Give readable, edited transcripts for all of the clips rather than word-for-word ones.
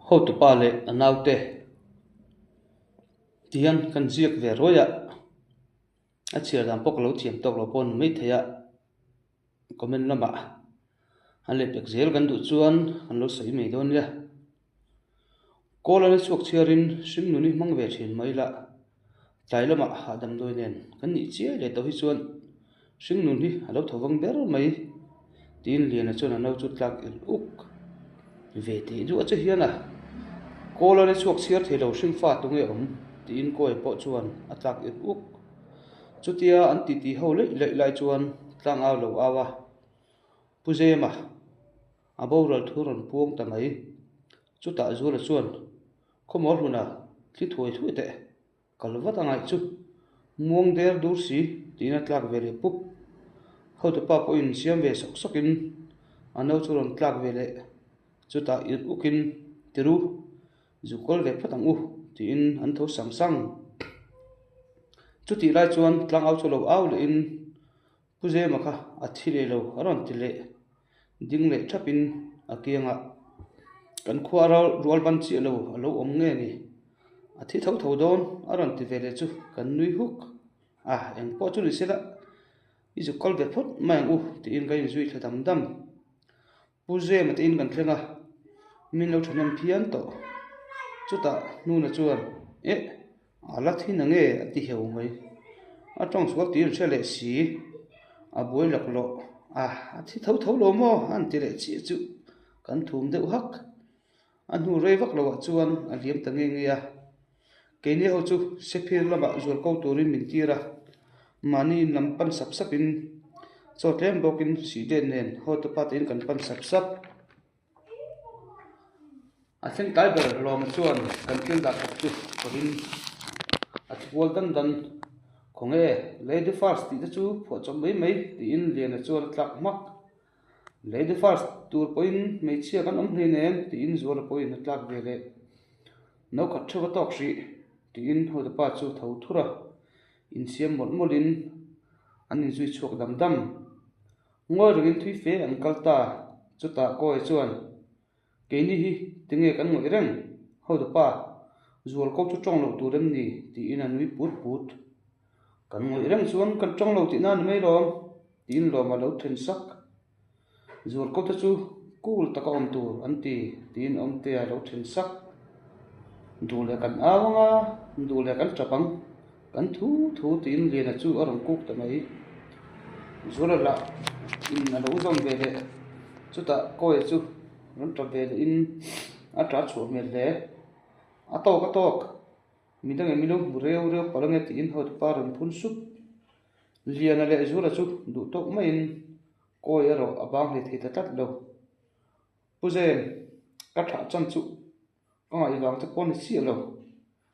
Hotupa leh a naute ti hian kan ziak ve ruai a, a chhiar dan pawh ka lo thiam tawk lo pawh a ni maithei a, comment lamah an leh pek zel kan duh chuan an lo sawi mai dawn nia. Kawl a la chhuak chhiarin hringnun hi hmang ve thin mai la, tlai lamah hahdam dawi nen kan nih chiai leh tawh hi chuan hringnun hi a lo tho vang ber mai tiin Liana chuan a no chu tlak il uk ve tih duah che hian a kawl a la chhuak chhiar thei lo hring fa tunge awm tiin kawi pawh chuan a tlak il uk. Chutia an titi ho leih leih lai chuan tlang au lo au a, Pu Zema. A boral thu rawn puang ta mai. Chutah Zuala chuan, Khawmaw hluna thli thuai thuai teh, kal vat a ngaih chu. Muang der dur si, tiin a tlak ve leh pup. Hotupa pawhin siam ve sawk sawkin a no chu rawn tlak ve leh. Chutah irh ukin, Tiru, zu kawl ve phawt ang u, tiin an tho sang sang. Chutih lai chuan tlangau chu lo au lehin, Pu Zema kha a thi leh lo a rawn ti leh ding leh thapin a kiangah kan khua rual ban chiah lo a lo awm nge ni? A thi tho tho dawn a rawn ti ve leh chu kan nui huk a, eng pawh chu ni sela i zuk kal ve phawt mai ang u tiin ka inzui thla dam dam. Pu Zema te in kan thleng a, min lo thahnem phian tawh. Chutah Hnuna chuan, Eh, a la thin ang e a ti heu mai. A tawng sual tih an hre leh si, a buai laklawh a, a thi tho tho lo maw a han ti leh chiah chu kan thum deuh hak. A hnu rei vak loah chuan a liam ta nge nge a. Keini ho chu Sephir lamah zual ko turin min tir a, mahni in lam pan sap sapin chaw tlem bawkin sihdet nen hotupa tein kan pan sap sap. A thleng tlai ber Lawma chuan kan thil dah khat chu kawrin a thi kual dan dan. Khawnge Lady First tih te chu phuahchawp mai mai tiin Liana chuan a tlak hmak. Lady First tur pawhin hmeichhia kan awm hleinem tiin Zuala pawhin a tlak ve leh. No khat theuh a tawk hrih tiin Hotupa chu tho thur a, insiam mawlh mawlhin an inzui chhuak dam dam. Ngawi rengin thui fe an kal ta, chutah Kawi chuan, Keini hi tinge kan ngawih reng? Hotupa, zual ko chu tawng loh tur em ni? tiin a nui put put. Kan ngawih reng chuan kan tawng lo tihna a ni mai lawm, tiin lawm a lo then sak. Zual ko te chu cool taka awm tur an ti, tiin Awmtea a lo then sak. Duh leh kan au ang a, duh leh kan tap ang, kan thu thu tiin Liana chu a rawn kuk ta mai. Zuala lah in a lo zawm ve leh, chutah Kawia chu rawn tap ve leh in a tah chhuah hmel hle. A tawk a tawk, midang in min lo hmu reu reu palh ange tiin Hotupa rawn phun sup. Liana leh Zuala chu duh tawk maiin Kawi erawh a bang hlei thei ta tlat lo. Pu Zem, ka thah chan chu ka ngaih vang te pawh a ni chiah lo.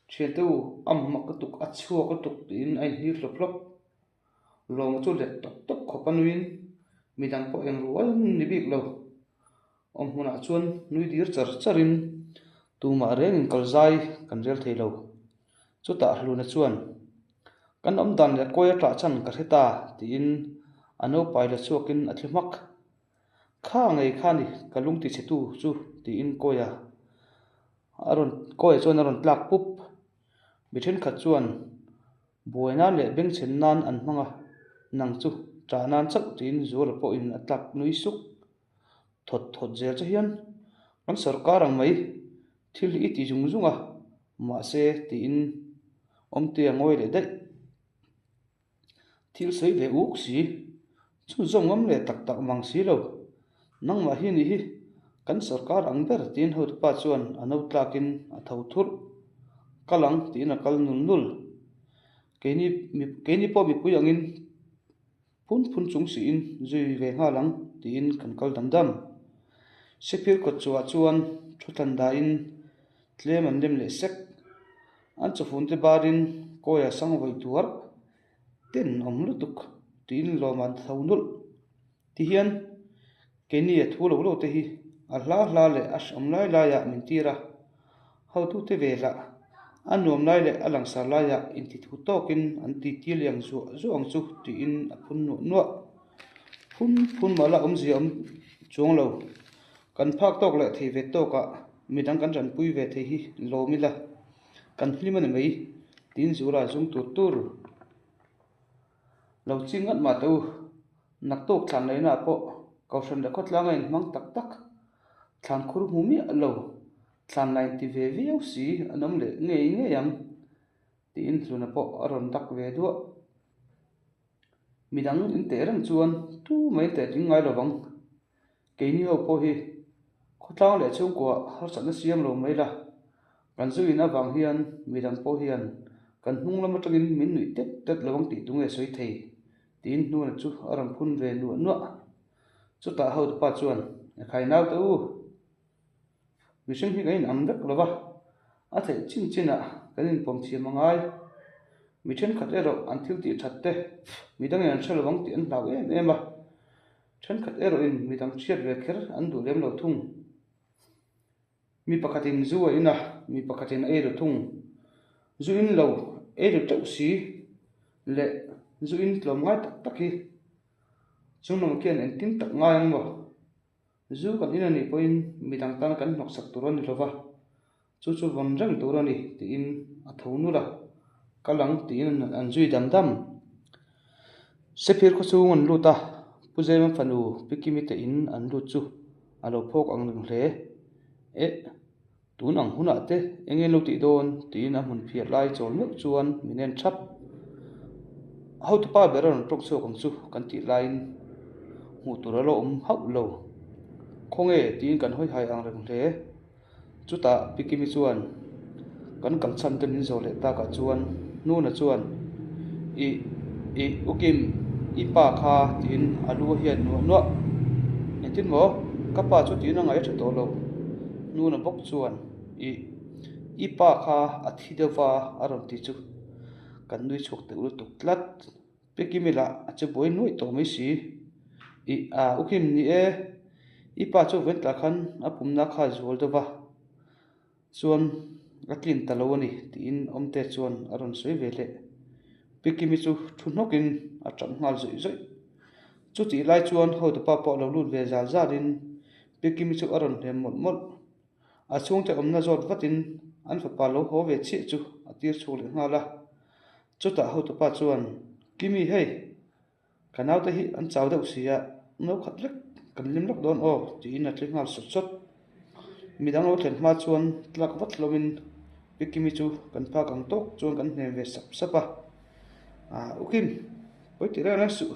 Thiante u, a mak lutuk, a chhuak lutuk tiin a inhlir hlawp hlawp. Lawma chu let tawp tawp khawp a nuiin midang pawh eng rual ni bik lo. Awm hmunah chuan nui dir char charin tumah rengin kal zai kan rel thei lo. Chutah Hluna chuan, Kan awm dan leh kawi a ṭah chhan ka hre ta, tiin a naupai la chhuakin a thli hmak. Kha ngei kha ni ka lung ti chhetu chu, tiin kawia a rawn kawia chuan a rawn tlak pup. Mi ṭhenkhat chuan buai nan leh bengchhen nan an hmang a, nang chu ṭah nan chauh tiin Zuala pawhin a tlak nui suk. Thawt thawt zel che hian kan sorkar ang mai thil hi i ti zung zung a, mahse tiin Awmtea ngawi leh daih. Thil sawi ve uk si, chhunzawm ngam leh tak tak mang si lo. Nangmah hi ni hi kan sorkar ang ber tiin hotupa chuan a no tlakin a tho thurh. Kal ang tiin a kal nul nul. Keini keini pawh mipui angin. Phun phun chung siin zui ve nghal ang tiin kan kal dam dam. Sephir kawt chhuah chuan thu thlan dahin tlem an lem leh sek. An chawfun te barin kawia sang vawi tuar ten awm lutuk tiin lawm an tho nulh. Tihian keini a thu lo lo te hi a hla hla leh a hreawm lai laiah min tir a, hotute ve lah a nuam lai leh a langsar laiah intithu tawkin an ti ti liang zuah zuah ang chu tiin a phun nuah nuah. Phun phun mah la awmzia awm chuang lo, kan phak tawk leh thei ve tawkah. midang kan tanpui ve thei hi lawm ila, kan hlim a ni mai, tiin Zula a zum tur tur. Lo ching ngat mah teh u, naktuk thlan laihna ah pawh Kohhran leh khawtlang a inhmang tak tak, thlan khur hmu miah lo, thlan la inti ve viau si an awm leh ngei ngei ang, tiin Hluna pawh a rawn dak ve duah. Midang in teh reng chuan tu mai teh tling ngai lovang. Keini ho pawh hi khawtlang leh chhungkua harsatna siam lo mai la, kan zu in avang hian midang pawh hian kan hnung lam atangin min nuih tet tet lo ang tih tu nge sawi thei? tiin hnuna chu a rawn phun ve nuah nuah. Chutah hotupa chuan, Ekhai naute u! Mihring hi kan inang vek lo va, a theih chin chinah kan inpawm thiam a ngai. Mi thenkhat erawh an thil tih that te midangin an hre lo ang tih an hlau em em a, thenkhat erawhin midang hriat ve kher an duh lem lo thung. Mi pakhatin zu a in a, mi pakhatin a ei ru thung. Zu in lo ei ru teuh si leh zu in tlawm ngai tak tak hi chung lamah khian engtin tak ngai ang maw? Zu kan in a nih pawhin midang tan kan hnawksak tur a ni lo va, chu chu vawn reng tur a ni tiin a tho nulh a, kal ang tiin an zui dam dam. Sephir khawchhung an lut a, Pu Zema fanu Pi Kimi te in an lut chu a lo phawk ang reng hle. Eh! Tun ang hunah te eng nge lo tih dawn? tiin a hmun phiat lai chawl meuh chuan min en thap. Hotupa ber a rawn tawk chhuak ang chu kan tih laiin hmuh tur a lo awm hauh lo. Khawnge? tiin kan hawi hai ang reng hle. Chutah Pi Kimi chuan kan kal chhan te min zawh leh takah chuan Hnuna chuan Ih, ih, U Kim, i pa kha tiin a lu a hiat nuah nuah. Engtin maw? Ka pa chu tiin a ngaih a tha tawh lo. Hnuna bawk chuan Ih, i pa kha a thi deuh va a rawn ti chu kan nui chhuak deuh lutuk tlat. Pi Kimi lah a che buai nuaih tawh mai si. Ih, a, U Kim, ni e, i pa chu ventah khan a pumna kha a zual deuh va. Chuan a tlin ta lo a ni tiin Awmte chuan a rawn sawi ve leh. Pi Kimi chu thu hnawkin a tap nghal zawih zawih. Chutih lai chuan hotupa pawh lo lut ve zal zalin Pi Kimi chu a rawn hnem mawlh mawlh. A chhungte awmna zawt vatin an fapa lo haw ve chiah chu a tir chhuak leh nghal a. Chutah hotupa chuan, Kimi hei! Ka naute hi an chau deuh si a, no khat lek kan lim lawk dawn aw tiin a tli nghal sawt sawt. Midang lo thlen hma chuan tlak vat hlawmin Pi Kimi chu kan phak ang tawk chuan kan hnem ve sap sap a. Aah U Kim, pawi tih reng reng suh,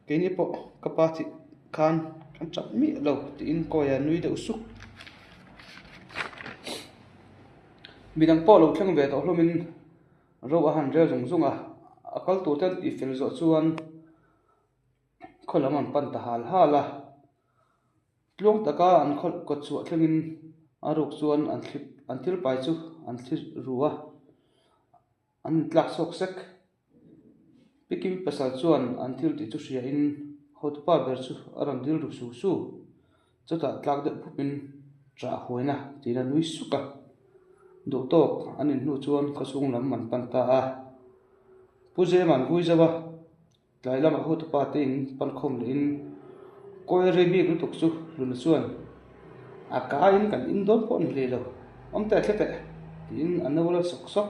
keini pawh ka pa thih khan kan chap miah lo tiin Kawia nui deuh suk. Midang pawh lo thleng ve tawh hlawmin Ro a han rel zung zung a, a kal tur te an tih fel zawh chuan khaw lam an pan ta hal hal a. Tluang taka an khaw kawt chhuah thlengin a ruk chuan an thli an thil pai chu an thli ru a, an intlak chhuak sek. Pi Kim pasal chuan an thil tih chu hriain hotupa ber chu a rawn dil ru su su. Chutah tlak deuh phupin ṭah huaina tiin a nui suk a, duh tawk an inhnu chuan khawchhung lam an pan ta a. Pu Zema an vui zauh a, tlai lamah hotupa te in pan khawm lehin kawi rei bik lutuk chu Hluna chuan a kaiin kan in dawn pawh a ni hlei lo, awm teh thle teh tiin a no la sawk sawk.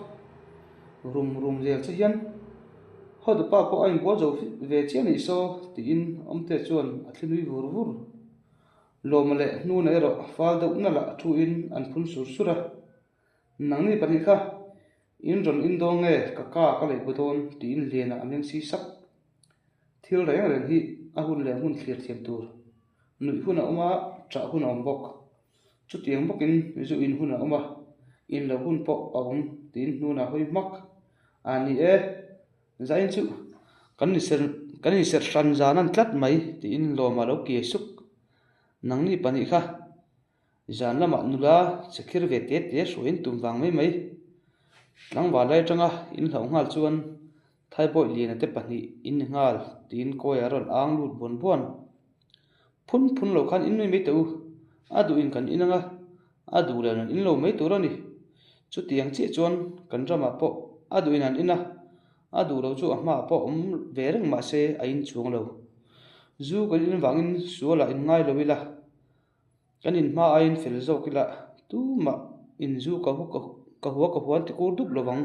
Rum rum zel che hian hotupa pawh a inbual zo ve chiah nih saw tiin Awmte chuan a thli nui vur vur. Lawma leh Hnuna erawh fal deuh nalh ah thuin an phun sur sur a, Nangni pahnih kha in rawn in dawn nge ka ka ka lei bu dawn tiin Liana a meng si sak. Thil reng reng hi a hun leh hmun thlir thiam tur. Nuih hun a awm a, ṭah hun a awm bawk. Chutiang bawkin zu in hun a awm a, in lo hun pawh a awm tiin hnunah hawi hmak a ni e. Zain chu kan inser kan inser hran zan an tlat mai tiin lawm a lo kiai suk. Nangni pahnih kha zan lamah nula che khir ve te te hruaiin tum vang mai mai. Tlangval lai atanga in hlauh nghal chuan Thaibawih Liana te pahnih in ni nghal tiin kawi a rawn ang lut buan buan. Phun phun lo khan in nui mai teh u, a duh in kan in anga, a duh leh an in lo mai tur a ni. Chutiang chiah chuan kan ramah pawh a duh in an in a, a duh lo chu a hmaah pawh awm ve reng mah se a in chuang lo. Zu kan in vangin sualah in ngai lo ila, kan in hma aiin fel zawk ila Tumah in zu ka ka hua ka hua an ti kur dup lovang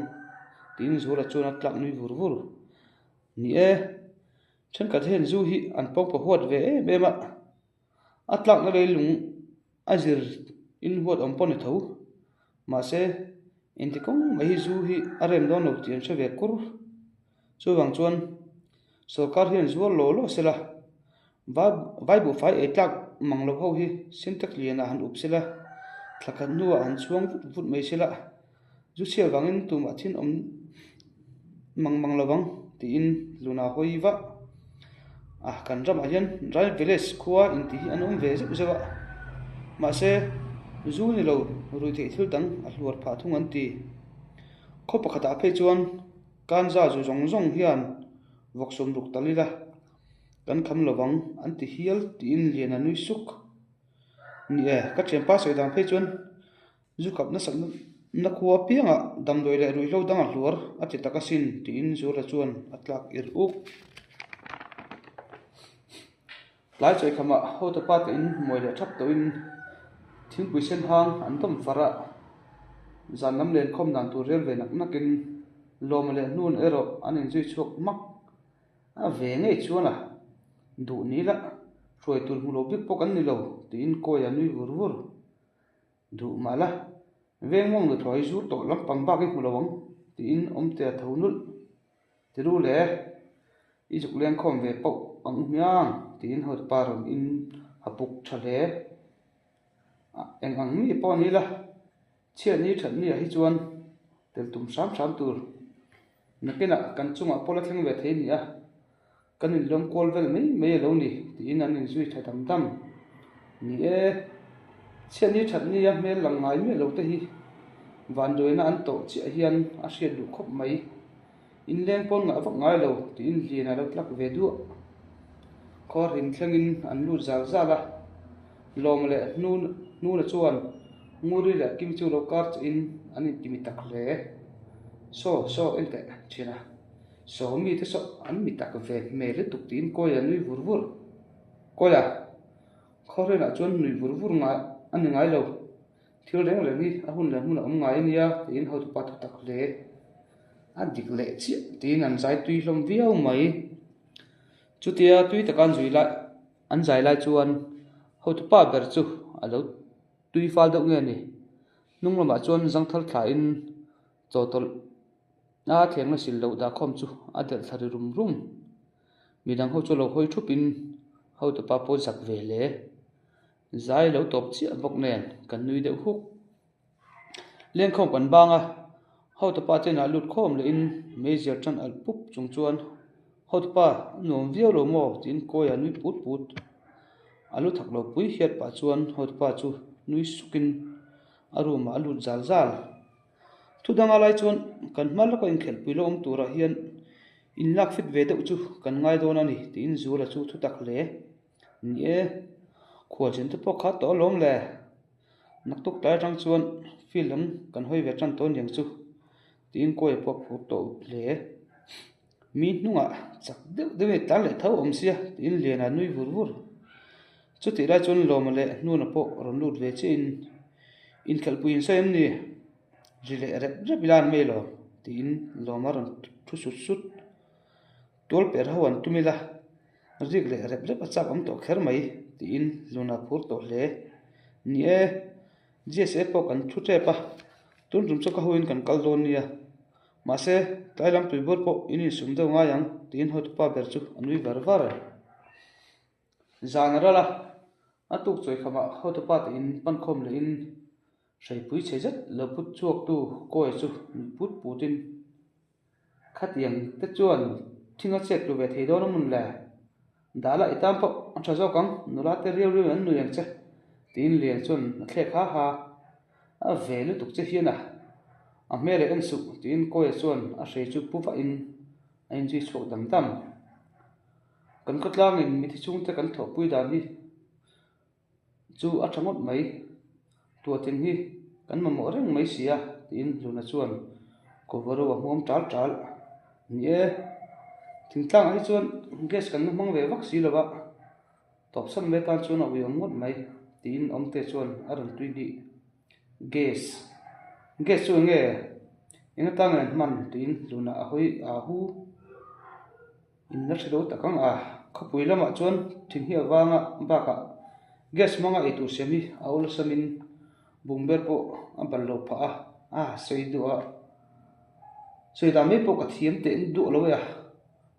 tiin Zuala chuan a tlak nui vur vur. Ni e, thenkhat hian zu hi an pawngpaw huat ve em em a, a tlakna leilung a zir in huat awm pawh ni tho. Mahse, inti kawng mai hi zu hi a rem dawn lo tih an hre ve kur. Chuvang chuan sorkar hian zuar law law sela, vai buhfai ei tlak mang lo ho hi Sintex lianah han up sela, thla khat hnuah han chhuang vut vut mai sela, zu chhiat vangin tumah thin awm mang mang lovang tiin luna hawi vah a, kan ramah hian Dry Village khua intih hi an awm ve zeuh zeuh a, mahse zu ni lo ruihtheih thil dang a hluar phah thung an ti. Khaw pakhatah phei chuan. Kanza zu zawng zawng hian vawksawm ruk tal ila kan kham lovang an ti hial tiin Liana nui suk. Ni e, ka thianpa sawi dan phei chuan zu kap nasat na khua apiangah damdawi leh ruihhlo dang a hluar a ti tak asin tiin Zuala chuan a tlak ir uk. Tlai chawikhamah hawtapa te in mawi leh thap tawhin thingpui sen hang an dawm far a, zan lam lenkhawm dan tur rel ve nak nakin lawma leh hnun erawh an inzui chhuak hmak a ve ngei chuan a duh ni la hruai tur hmu lo bik pawh kan ni lo tiin kawi a nui vur vur duh mah la veng mawng nuthlawi zur tawh lampang bak i hmu lo ang tiin awmte a tho nulh. Tiru le, i zuk leng khawm ve pauh ang u hmiang tiin hotupa rawn in a puk tha hle. Eng ang mi pawh ni la, chhiat ni that ni ah hi chuan tel tum hram hram tur. Nakinah kan chungah pawh la thleng ve thei nia, Kan inlawm kual vel mai mai a lo ni tiin an inzui tha dam dam. Ni e, chhiatni thatnia hmel lang ngai miah lo te hi vanduaina an tawh chiah hian a hriat duh khawp mai. Inleng pawn ngah vak ngai lo tiin Lian a lo tlak ve duah. Khaw hrin thlengin an lut zal zal a, Lawma leh Hnuna chuan Nguri leh Kimi chu lo kar chiahin an intimi tak hle. Saw, saw enteh thiana. Sawmi te saw an mi tak ve hmel lutuk tiin Kawia nui vur vur. Kawia, Khawhrenah chuan nui vur vur ngai a ni ngai lo. Thil reng reng hi a hun leh hmun a awm ngai a nia tiin hotupa thu tak hle. A dik leh chiah tiin an zai tui hlawm viau mai. Chutia tui taka an zui lai an zai lai chuan hotupa ber chu a lo tui fal deuh nge ni. Hnung lamah chuan zangthal thlain chawhtawlh A thlengna sil loh dah khawm chu a delh thla ri rum rum. Midang ho chu lo hawi thup in hotupa pawh zak ve hle. Zai lo tawp chiah bawk nen kan nui deuh huk. Lengkhawm kan bang a, hotupa chen ah lut khawm leh in meizial tan alh pup chung chuan hotupa a nuam viau lo maw tiin kawi a nui put put. A lu thak lo pui hiat pah chuan hotupa chu nui suk in a room ah a lut zal zal. Thu danga lai chuan kan hma lawka inkhelhpui lo awm turah hian inlak fit ve deuh chu kan ngai dawn a ni tiin Zuala chu thu tak hle. Ni e, khualzin te pawh kha tawh alawm le. Naktuk tlai atang chuan field lam kan hawi ve tan tawh aniang chu tiin Kawia pawh a phur tawh hle. Mi hnungah chak deuh deuh in tlan leh tho awm sia tiin Liana nui vur vur. Chutih lai chuan Lawma leh Hnuna pawh rawn lut ve chiahin inkhelhpui in sawi em ni? Ri leh rep rep ila an mai lo tiin Lawma rawn thu sut sut. Tual per ho an tum ila rik leh rep rep a chak awm tawh kher mai tiin Hluna phur tawh hle. Ni e, GSA pawh kan thu tep a, tun tum chu ka hoin kan kal dawn nia. Mahse, tlai lam tuibur pawh in insum deuh ngai ang, tiin hotupa ber chu a nui var var. Zan a ral a, a tuk chawi khamah hotupa te in pan khawm lehin hreipui chhe zet lo put chhuaktu kawi chu nui put putin, Khatiang te chuan thing a chet tlu ve thei dawn a mun le? Dah la i tan pawh a tha zawk ang, nula te riau riau in an nui ang che, tiin Lian chuan a thlek ha ha. A ve lutuk che hian a, a hmel eh en suh, tiin Kawia chuan a hrei chu pu vahin a inzui chhuak dam dam. Kan khawtlangin mithi chhungte kan thawhpui dan hi chu a tha ngawt mai, tuahtin hi kan mamawh reng mai si a, tiin Hluna chuan Kawvaro a hmuam tal tal. Ni e, thingtlangah hi chuan gas kan la hmang ve vak si lo va, tawpsan mai atan chuan a uiawm ngawt mai, tiin Awmte chuan a rawn tui hnih. Gas. Gas chu eng nge? Eng atang nge an hman? tiin hlunah a hawi a hu. In la hre lo tak ang a, khawpui lamah chuan thing hi a vanga bakah gas hmanga eitur siam hi a awlsamin bungber pawh a bal lo phah a, a sawi duh a, sawi dan mai pawh ka thiam teh duh lo e a,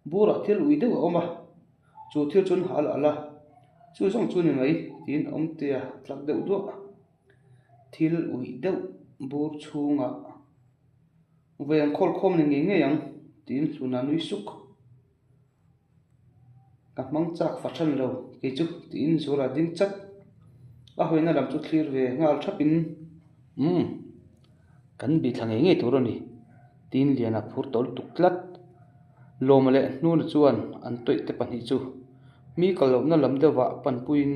burah thil ui deuh a awm a, chu thil chuan hal alh a, chu zawng chu ni mai tiin awmtea tlak deuh duah thil uih deuh bur chhungah. Vawi an khawl khawm ni ngei ngei ang tiin hluna nui suk. Ka hmang chak fa than lo kei chu tiin Zuala ding chat. A hawina lam chu thlir ve nghal thap in Umm kan bih thla ngei ngei tur a ni tiin Liana phur tawh lutuk tlat. Lawma leh Hnuna chuan an tawih te pahnih chu Mi kal lohna lam deuhah panpuiin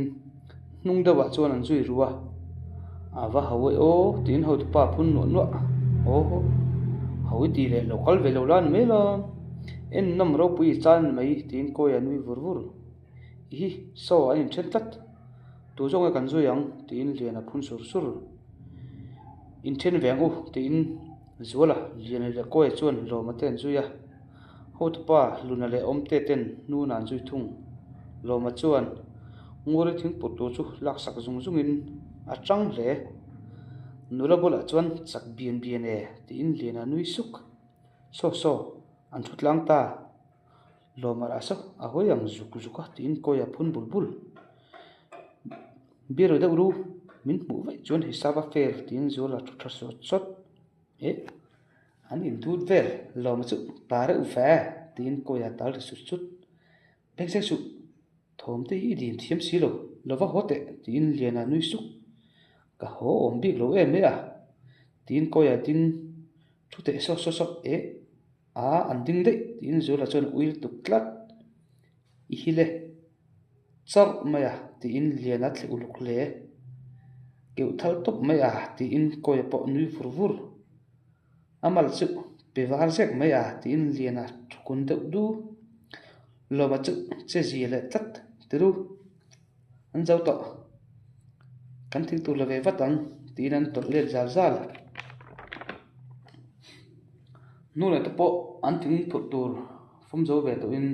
hnung deuhah chuan an zui ru a, A va ho e aw tiin hotupa a phun nuah nuah. Aw ho i ti leh lo kal ve lo la ni mai lo, en nawm ropui i chal ni mai tiin kawi a nui vur vur. I hi saw an inthen tlat, tu zawk nge kan zui ang tiin Lian a phun sur sur. Inthen ve ang u tiin Zuala, Liana leh Kawia chuan Lawma te an zui a. Hotupa Luna leh Awmte ten hnuna an zui thung. Lawma chuan Nguri thingput tur chu laksak zung zungin a tang hle. Nula bulah chuan chak bian bian e tiin Liana nui suk. Saw saw, an thu tlang ta. Lawma lah saw a hawi ang zuk zuk a tiin Kawia phun bul bul. Biru deuh ru, min hmuh vaih chuan hisap a fail tiin Zuala thu tha sawt sawt. Eh! An indut vel lawm chu pa reuh ve tiin Kawia tal ri sut sut. Bengchheng suh, thawm te hi i dim thiam si lo, lo va haw teh tiin Liana nui suk. Ka haw awm bik lo em e a tiin Kawia ding thu teh sawk sawk sawk eh a an ding daih tiin Zuala chuan a ui lutuk tlat. I hil e. Chauh mai a tiin Liana thle uluk hle. Keuh thal tawp mai a tiin Kawia pawh nui vur vur. A mal chu pe var zek mai a tiin Liana thukun deuh du. Lawma chu che zia leh tlat tiru an zo tawh. Kan thing tur la ve vat ang tiin an tawlh let zal zal. Hnunah te pawh an thing phurh tur fawm zo ve tawhin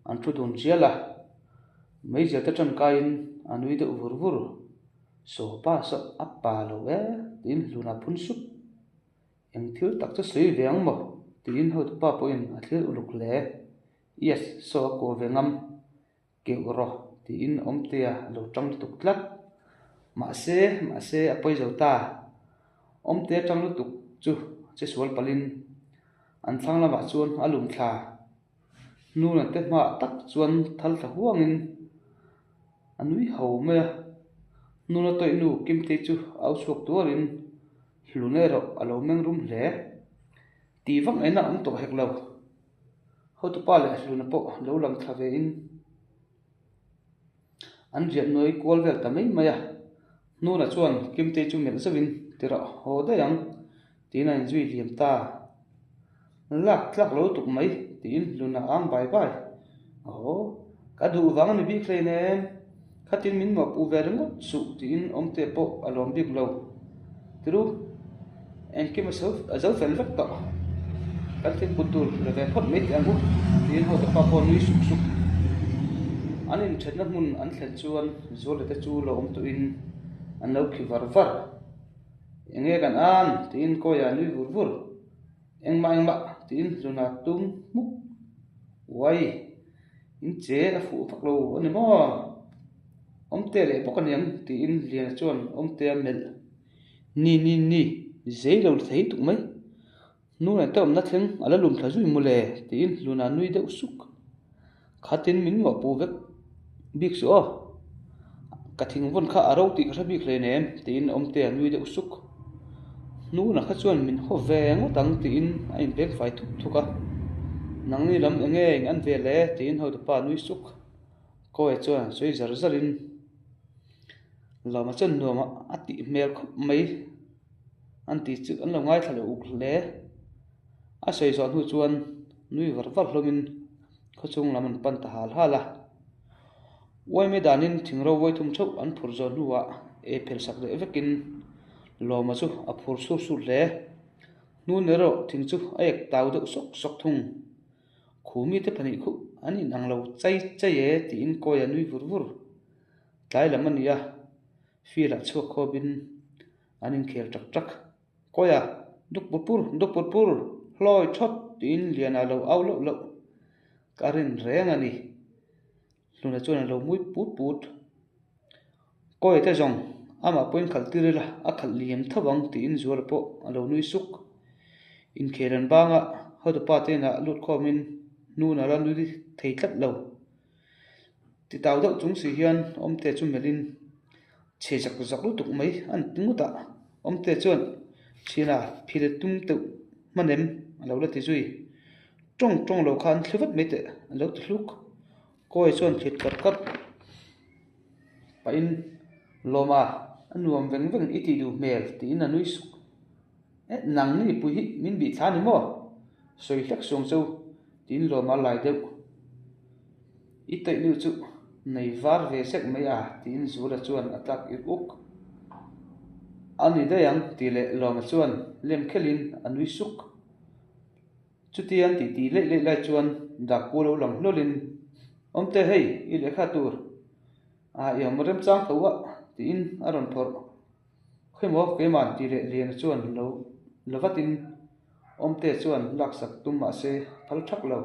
an thu dun chial a, meizial te tangkaiin a nui deuh vur vur. Saw pa saw a pa lo e tiin hluna phun sup. Eng thil tak chu sawi ve ang maw? tiin hotupa pawhin a thlir uluk hle. Yes, saw a kuah ve ngam. Keuh rawh tiin Awmtea a lo tang lutuk tlat. Mahse, mahse a pawi zo ta. Awmtea tang lutuk chu che sual palhin an thlang lamah chuan a lum thla. Hnuna te hmaah tak chuan thal thla huangin a nui ho mai a. Hnuna tawih nu Kimtei chu au chhuak tuarin hlun erawh a lo meng rum hle. Tih vak ngaihna a awm tawh hek lo. Hotupa leh hluna pawh lo lang thla vein an riah nuai kual vel ta mai mai a. Hnuna chuan Kimtei chu melh zauhin ti rawh haw daih ang tiin a inzui liam ta. Lak tlak lo tuk mai tiin hluna a ang bai bai. Aw, ka duh vang a ni bik hleinem, khatin min mawhpuh ve ringawt suh tiin Awmte pawh a lawm bik lo. Tiru, engkim a zo fel vek tawh. Kan thil put tur la ve phawt mai teh ang u, tiin Hawtapa pawh nui suk suk. An inthenna hmun an thlen chuan Zuala te chu lo awm tawhin an lo khi var var. Eng nge kan an? tiin Kawia nui vur vur. Engmah engmah tiin Hluna tum hmuk. Uai, in che a fuh vak lo a ni maw? Awmte leh bawk a niang tiin Liana chuan Awmtea melh ni ni ni zei lo la thei tuk mai. Hnunah te awmna thleng a la lum thla zui mawle tiin Hluna nui deuh suk. Khatin min mawhpuh vek bik suh aw, ka thing vawn kha a ro tih ka hre bik hleinem tiin Awmtea nui deuh suk. Hnunah kha chuan min haw ve ngawt ang tiin a inpeng fai thuk thuk a. Nangni lam eng nge eng an ve le tiin hotupa nui suk. Kawia chuan sawi zar zarin Lawma chuan nuam a tih hmel khawp mai an tih chu an lo ngaithla leh uk hle. A sawi zawh hnu chuan nui var var hlawmin khawchhung lam an pan ta hal hal a. Uaime danin thingro vawi thum theuh an phur zawh hnuah ei phel sak leh vekin. Lawma chu a phur sur sur hle. Hnun erawh thing chu a ek tau deuh sawk sawk thung. Khumi te pahnih khuh an inang lo chai chai e tiin kawi a nui vur vur. Tlai lam a ni a, field ah chhuak khawpin an inkhel tak tak. Kawia, duk pur pur, duk pur pur, hlawi thawt tiin Liana lo au loh loh. Ka rin reng a ni. Hluna chuan a lo mui put put. Kawi te zawng, amah pawhin khalh tir ila, a khalh liam tho ang tiin Zuala pawh a lo nui suk. Inkhel an banga hotupa te inah lut khawmin hnuna la nui thei tlat lo. Ti tau deuh chung si hian Awmte chu melhin chhe zak zak lutuk mai a ni ti ngawt a. Awmte chuan Thiana phil tum teuh hman em a lo la ti zui. Tawng tawng lo khan thli vat mai teh a lo ti hluk. Kawi chuan thlit karh karh pahin Lawma a nuam veng veng i tih duh hmel tiin a nui suk. Eh nang ni pui hi min bih thla ni maw? Sawi hlek suang cheu tiin lawm a lai deuh. I taih nu chu nei var ve sek mai a tiin Zula chuan a tlak ir uk. A ni daih ang tih leh Lawma chuan lem khelhin a nui suk. Chutia an tih tih leih leih lai chuan Dakpu lo lang hlawlin, Awmte hei i lehkha tur a i awm remchang tho a tiin a rawn phawrh. Khawimaw keimah tih leh Liana chuan lo la vatin Awmte chuan laksak tum mah se phal thak lo.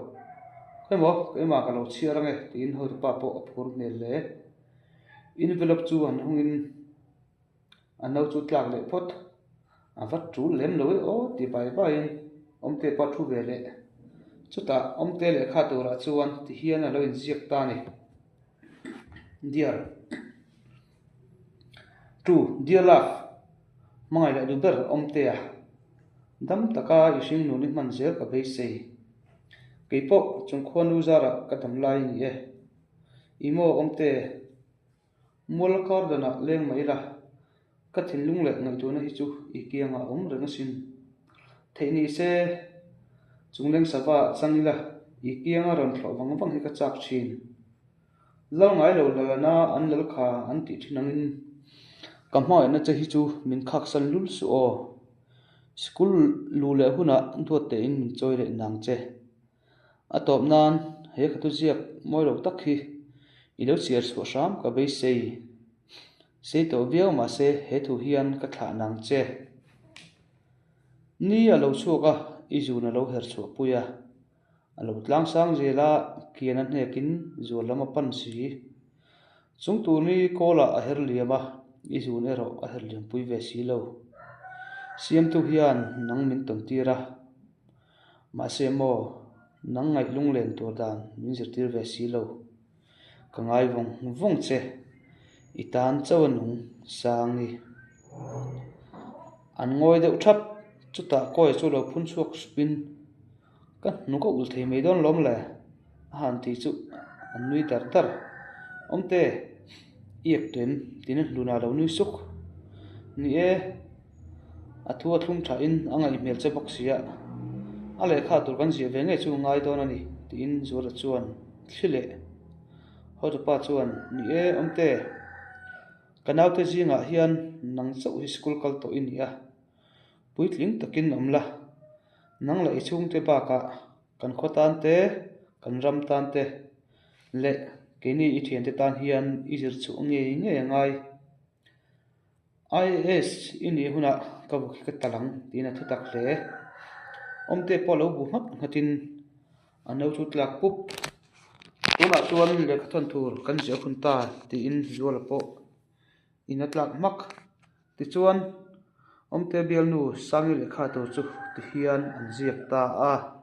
Khawimaw keimah ka lo chhiar ange tiin hotupa pawh a phur hmel hle. Envelope chu han hawngin a no chu tlak leh phawt. A va tul lem lo e aw ti bai baiin Awmte pawh a thu ve leh. Chutah Awmte lehkha turah chuan tihian a lo inziak ta a ni. Dear. Tu, dear love, hmangaih leh duh ber Awmtea, dam taka i hring nun i hman zel ka beisei. Kei pawh chung khuanu zarah ka dam lai a ni e. I maw Awmte, mual kar danah leng mai la, ka thinlung leh ngaihtuahna hi chu i kiangah a awm reng asin. Theih ni se, chung leng sava chang ila i kianga rawn thlawh vang vang hi ka chak thin. Lal ngai lo lalana an lal kha an tih thin angin ka hmangaihna che hi chu min khaksan lul suh aw. Sikul lu leh hunah duat tein min chawi leh nang che. A tawp nan he ka thuziak mawi lo tak hi i lo chhiar chhuah hram ka beisei. Sei tawh viau mahse he thu hian ka thlah nang che. Ni a lo chhuak a, i zun a lo her chhuah pui a. A lo tlang sang zel a, kian a hnekin zual lam a pan si. Chung tur ni kawlah a her liam a, i zun erawh a her liam pui ve si lo. Siamtu hian nang min tawn tir a, mahse maw nang ngaih lunglen tur dan min zirtir ve si lo. Ka ngai vawng vawng che, i tan chauh a nung sang ni. An ngawi deuh thap, chutah kawi chu lo phun chhuak supin Ka hnuk a ulh thei mai dawn lawm le? A han ti chu an nui dar dar. Awmte, i ek tuem tiin hluna lo nui suk. Ni e, a thu a thlum thain a ngaih hmel che bawk sia, a lehkha tur kan ziah ve ngei chu ngai dawn a ni tiin Zuala chuan thli leh Hotupa chuan, Ni e, Awmte, ka naute zingah hian nang chauh hi school kal tawh i ni a, puitling takin awm la. Nang leh i chhungte bakah kan khaw tan te, kan ram tan te leh keini i thiante tan hian i zir chhuah ngei ngei a ngai. IAS i nih hunah ka vuk hi ka tal ang tiin a thu tak hle. Awmte pawh lo bu nghat nghatin a no chu tlak pup. Tunah chuan lehkha thawn tur kan ziah hun ta tiin Zuala pawh in a tlak hmak. Tichuan, Awmte bialnu Sangi lehkha tur chu tihian an ziak ta a.